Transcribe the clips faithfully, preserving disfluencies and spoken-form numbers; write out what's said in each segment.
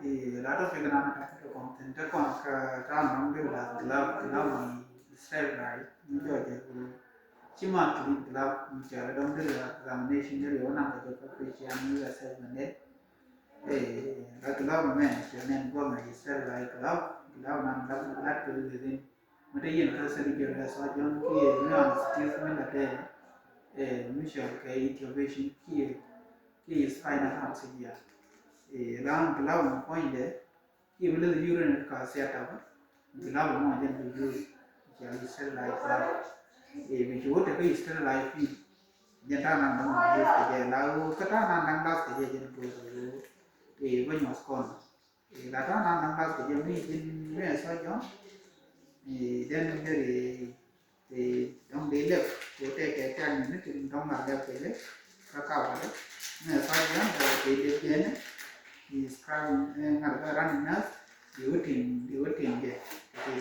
Ɛ, la tɔ pek nan ka tɔ kɔn thin te kɔn ka ta nɔŋ di la glove, glove mi Israel rai mi jɔ jɛ ku ci ma clean glove mi cɛ la dɔŋ di la examination di ri wä nan ka jɛ ka pe ci an mi assessment de. Ɛ, la glove mɛ cɛ nɛn gɔmɛ Israel rai glove, glove nan la la to within mi te yɛn ka surgery a surgeon kiɛ mi an stis mi la te, ɛ, mi cɛ kɛ intervention kiɛ kiɛ spinal anesthesia. Ɛ, la an glove mi puɔ̱nydɛ kiɛ mi leth urine ka theatre bä. Glove mɔ jɛn bi use, cɛ sterilize glove. Ɛ, bi ci wä te kä sterilize pin. Jɛn ta̱a̱ nan däŋ use kɛ jɛ la ɣöö kä ta̱a̱ nan däŋ lath kɛ jɛ jɛn go̱o̱r ɣöö ɛ bä nyuɔth kɔn. Ɛ, la ta̱a̱ nan däŋ lath kɛ jɛ mi jin mi ɛ surgeon. Ɛ, jɛn mi deri Ti dɔ̱ŋ di lɛp ko tɛkɛ tɛ̈n ni ti dɔ̱ŋ la lɛp kɛ lɛ kä kap kɛ lɛ. Mɛ surgeon kɛ ti lɛp jɛn ni scrub, ŋa̱t kɛ running nurse di wä tin di wä tin jɛ. Ti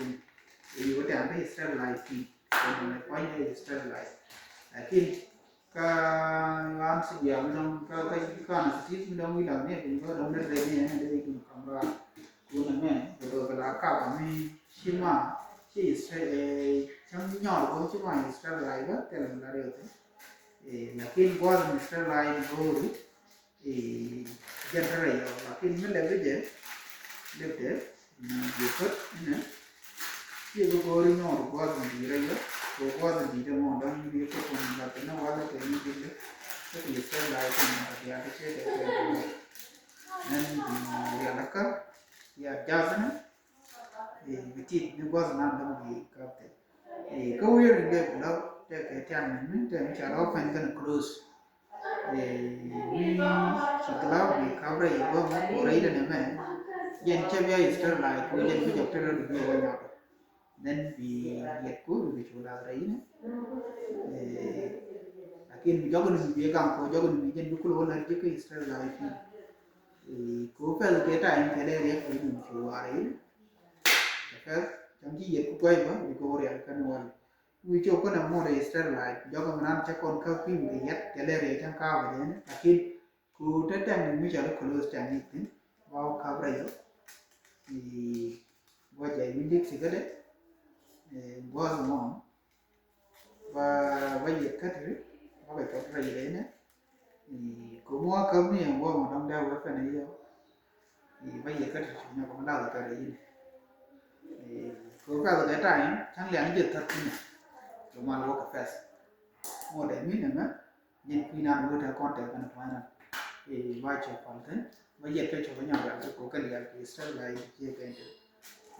di wä tin di sterilize ti. Kɛ ni mɛ kɔn jɛ sterilize. Lakin kä ɣan si jɛ mi dɔ̱ŋ kä kä kä anesthesia mi dɔ̱ŋ wi̱i̱ la ni ɛ bin kä dɔ̱ŋ ni rɛ ni ɛ ni di kin kam ra. Kun mɛ bɛ dɔ̱ŋ kɛ la kap mi ci ma ci Israel, ɛ, cäŋ nyɔr bä ci ma Israel ray bä thilɛ mi la riɛk thi̱n. Ɛ, lakin gua̱th mi Israel ray ni go̱o̱ri, ɛ, jɛn te rɛy ɔ, lakin mi lɛ bi jɛ lip te ni bi pät inɛ. Ci bi go̱o̱ri nyɔr gua̱th mi di rɛy ɔ, ko gua̱th mi di te mɔ dɔ̱ŋ mi di pät kɔn la te ni walɛ te ni di lip. Te bi Israel ray te ni ma di a te ce te te ni. Nɛn bi rialikä ya jathni. Ɛ, bi tit ni gua̱th nan däŋ bi kap thil. Ɛ, kä wearing dee glove tɛkɛ tian ni mi tɛn ca rɔ pɛn kɛn close. Ɛ, mi ci glove bi kap rɛy gua̱th mɛ ko rɛy dɛ ni mɛ. Jɛn cɛ bia sterilize ko jɛn bi jɔk te rɔ di bi wä nyɔk. Then bi yɛt ko bi cu lath rɛy ni. Ɛ, lakin bi jɔk ni bi gaŋ ko jɔk ni bi jɛn bi kul wä lät ji̱ kä sterilize. Ɛ, ko pɛl kɛ time kɛ lɛ riɛk ko dun cu war rɛy. Kɛ pɛl cam ci yɛt ku guay bä bi ko riɛk kɛn wal. Wi cok kɔn a mɔ rɛy sterilize jɔk mi nan cɛ kɔn kä pim kɛ yɛt kɛ lɛ riɛk cam ka bä jɛn. Lakin Ku te tɛŋ mi cɔl close tɛŋ ni thin ba wä kap rɛy ɔ. Ɛ, guɔ jɛ mi dik ti kädɛ. Ɛ, guɔ mɔ ba ba yɛ kat ri ba bɛ kat rɛy rɛy nɛ. Ɛ, ku mɔ kap ni ɛn guɔ mɔ dɔŋ dee wä fɛn ɛ yɛ ɔ. Ɛ, ba yɛ kat ri nyɔ kɔm la kɛ rɛy ni. Ɛ, ku kap kɛ time cäŋ lian jɛ thar ti nɛ. Ku mal wä kɛ fɛs mɔ dɛ mi nɛ mɛ. Jin kui̱ nan wut ɛ kɔn tɛth kɛn tua̱a̱nan. Ɛ, ba cɛ pal thin ba yɛt kɛ cɔk ɛ nyɔk rial kɛ kok kɛ lial kɛ sterilize kɛ kɛn tɛth.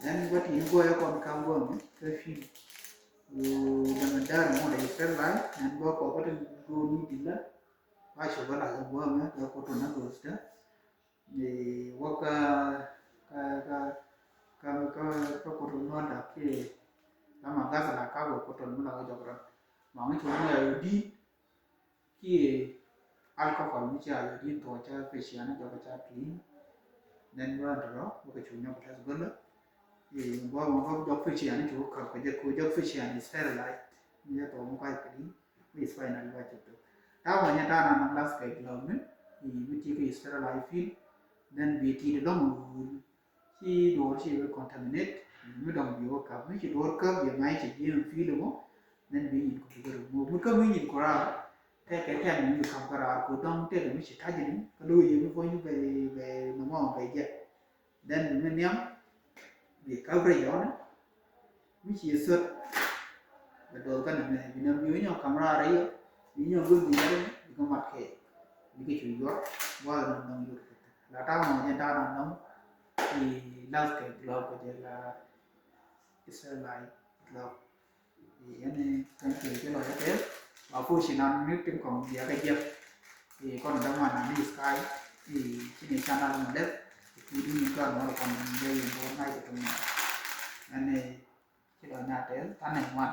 Then ba tin guɔ ɛ kɔn kam guɔ mi kɛ field. Ɛ, dämɛ dar mɔ dɛ sterilize then ba kɔk kä tin go̱o̱r ni dila. Ba cɛ ba la kɛ guɔ mi kɛ kɔk tun na go̱o̱r stä. Ɛ, wä kä kä kä kä kä kɔk tun nɔ dak kiɛ. Lama gas la ka wä kɔk tun mi la wä jɔk rɔ. Ma mi cɛ wä mi a wä di. Kiɛ alcohol mi ca yɔ din thok ca facial ni jɔk ca clean. Then bä tɔrɔ bä kɛ cu nyɔk test go̱lä. Ɛ, bä mɔ bä jɔk facial ni cu käp kɛ jɛ ku jɔk facial ni sterilize. Mi jɛ thok mi kuay clean. Mi is final bä cɛ thok. Ta̱a̱ mɔ nyɛ ta̱a̱ na nam last kɛ glove mi. Ɛ, mi ti kɛ sterilize field. Then bi ti di lɔŋ wul. Ci duɔ̱ɔ̱r ci wee contaminate, mi dɔ̱ŋ bi wä käp, mi ci duɔ̱ɔ̱r käp yɛ ŋa̱c ci ji̱ ɛn field mɔ, then bi nyin ku bi kɛ remove. Mi käp mi nyin ku raar, tɛkɛ tɛk mi bi käp kä raar ku dɔ̱ŋ tɛkɛ mi ci ta̱c ni, kä lo̱c yɛ mi puɔ̱ny bɛ, bɛ nɔmɔ bɛ jɛ. Then bi mi nhiam, bi käp rɛy yɔni, mi ci thöt. Bɛ duɔth kä nɛmɛ bi nɛm bi wä nyɔk ka̱m raar rɛy yɔ, bi nyɔk go̱n bi yɛr bi kä mat kɛ, bi kɛ cu yuɔr, gua̱a̱th nɔm nɔm yur. La ta̱a̱ mɔ jɛ ta̱a̱ nɔm nɔm, i lath kɛ glove kɛ jɛ la Israelite glove. I ɛn ni kɛn kɛ jɛ lɔ jɛ kɛ, ba push nan ni tin kɔŋ bia kɛ jɛ. I kɔn däman nan ni sky, i ci ni channel mɔ dɛp, i ki du ni kɔn mɔ kɔn ni jɛ yɛn bɔ na jɛ kɛ mɔ. Ɛn ni Ci dɔ̱ŋ na tɛth, ta̱nɛ ŋuan.